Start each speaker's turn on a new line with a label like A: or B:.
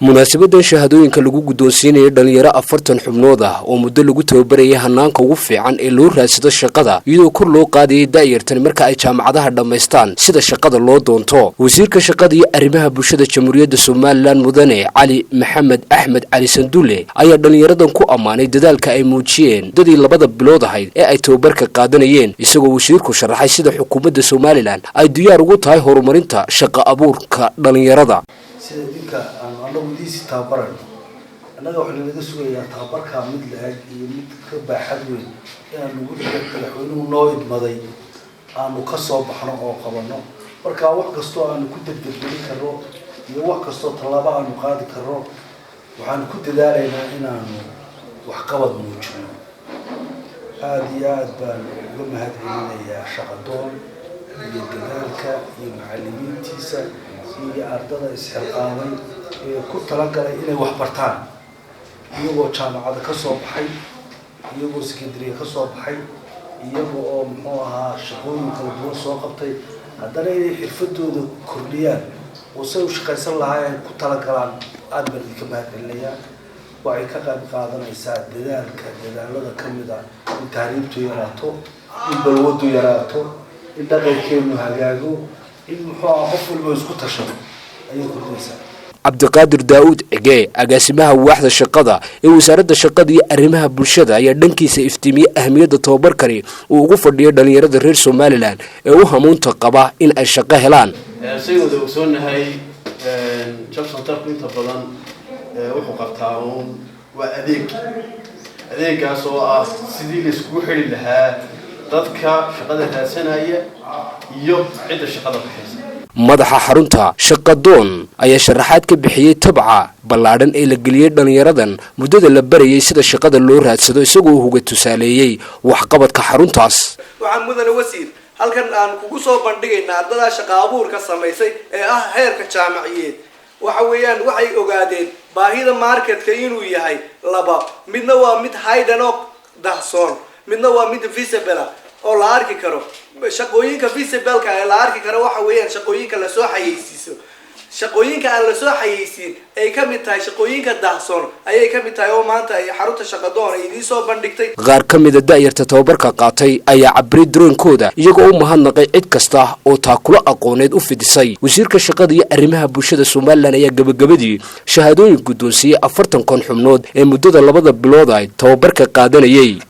A: Munaasabadan shahaadooyinka lagu guddoonsiinayay dhalinyaro 40 xubnood ah oo muddo lagu tababarayay hanaanka ugu fiican ee loo raadsado shaqada, iyadoo kor loo qaadayay da'yartani marka ay jaamacadaha dhammaystaan sida shaqada loo doonto. Wasiirka Shaqada iyo Arrimaha Bulshada Jamhuuriyadda Somaliland, Mudane Cali Maxamed Axmed Cali Sandulle, ayaa dhalinyaradan ku ammaanay dadaalka ay muujiyeen muddadii 2da bilood ahayd ee ay tababarka qaadanayeen, isagoo wasiirku sharaxay sida xukuumadda Somaliland ay diyaar ugu tahay horumarinta shaqo abuurka dhalinyarada.
B: Sida idinka aanu anagu idiinsi tababarayno, annaga waxaa nalaga sugayaa tababarkaa mid la-eg iyo mid ka baaxad weyn inaanu wixii madaxweynuhu noo idmaday aanu ka soo baxno oo qabano. Marka wax kastoo aanu ku degdeggelin karno iyo wax kastoo tallaabo aanu qaadi karno, waxaanu ku dadaalaynaa inaanu waxqabad muujino. Aada iyo aada baan uga mahad celinayaa Shaqadoon iyo dadaalka iyo macalimiintiisa iyo ardada isxilqaamay ee ku talagalay inay wax bartaan, iyagoo jaamacada ka soo baxay, iyagoo secondary ka soo baxay, iyaga oo muxuu ahaa shaqooyin kala duwan soo qabtay, haddana inay xirfadooda kordhiyaan oo say u shaqaysan lahaayeen ku talagalaan. Aada baan idinka mahad celinayaa. Waxay ka qayb qaadanaysaa dadaalka dadaalada ka mid a in tahriibtu yaraato, in balwadu yaraato, in dhaqankeenu hagaago, in muxuu aha qof walba isku tashado ayay kordhinaysaa.
A: Cabdiqaadir Daa'uud Cige, agaasimaha waaxda shaqada ee Wasaaradda Shaqada iyo Arrimaha Bulshada, ayaa dhankiisa iftiimiyey ahmiyadda tababarkani uu ugu fadhiyo dhalinyarada reer Somaliland ee u hamuunta qaba in ay shaqo helaan.
C: Saynu wada ogsoonahay, job centerku inta badan wuxuu qabtaa uun waa adeeg, adeegaas oo ah sidii la iskugu xidhi lahaa dadka shaqada raadsanaya iyo cidda shaqada baxaysa.
A: Madaxa xarunta Shaqadoon ayaa sharaxaad ka bixiyey tabca ballaadhan ee la geliyey dhallinyaradan muddada la barayay sida shaqada loo raadsado, isagoo huga tusaaleeyey waxqabadka xaruntaas.
D: Waxaan, mudane wasiir, halkan aan kugu soo bandhigaynaa ardadaa shaqa abuurka samaysay ee ah heerka jaamaciyeed. Waxa weeyaan, waxay ogaadeen baahida marketka inuu yahay laba: midna waa mid hidden oo dahsoon, midna waa mid visible oo la arki karo. Shaqooyinka visibleka ee la arki karo waxa weeyaan shaqooyinka lasoo xayeysiiso. Shaqooyinka aan lasoo xayeysiin ay ka mid tahay shaqooyinka dahsoon ayay ka mid tahay, oo maanta ay xarunta Shaqadoon ay idiin soo bandhigtay.
A: Qaar ka mida da'yarta tababarka qaatay ayaa cabiray dareenkooda, iyagoo u mahadnaqay cid kasta oo taakulo aqooneed u fidisay. Wasiirka Shaqada iyo Arrimaha Bulshada Somaliland ayaa gebagabadii shahaadooyin guddoonsiiyey 40kan xubnood ee muddada 2da bilood ay tababarka qaadanayay.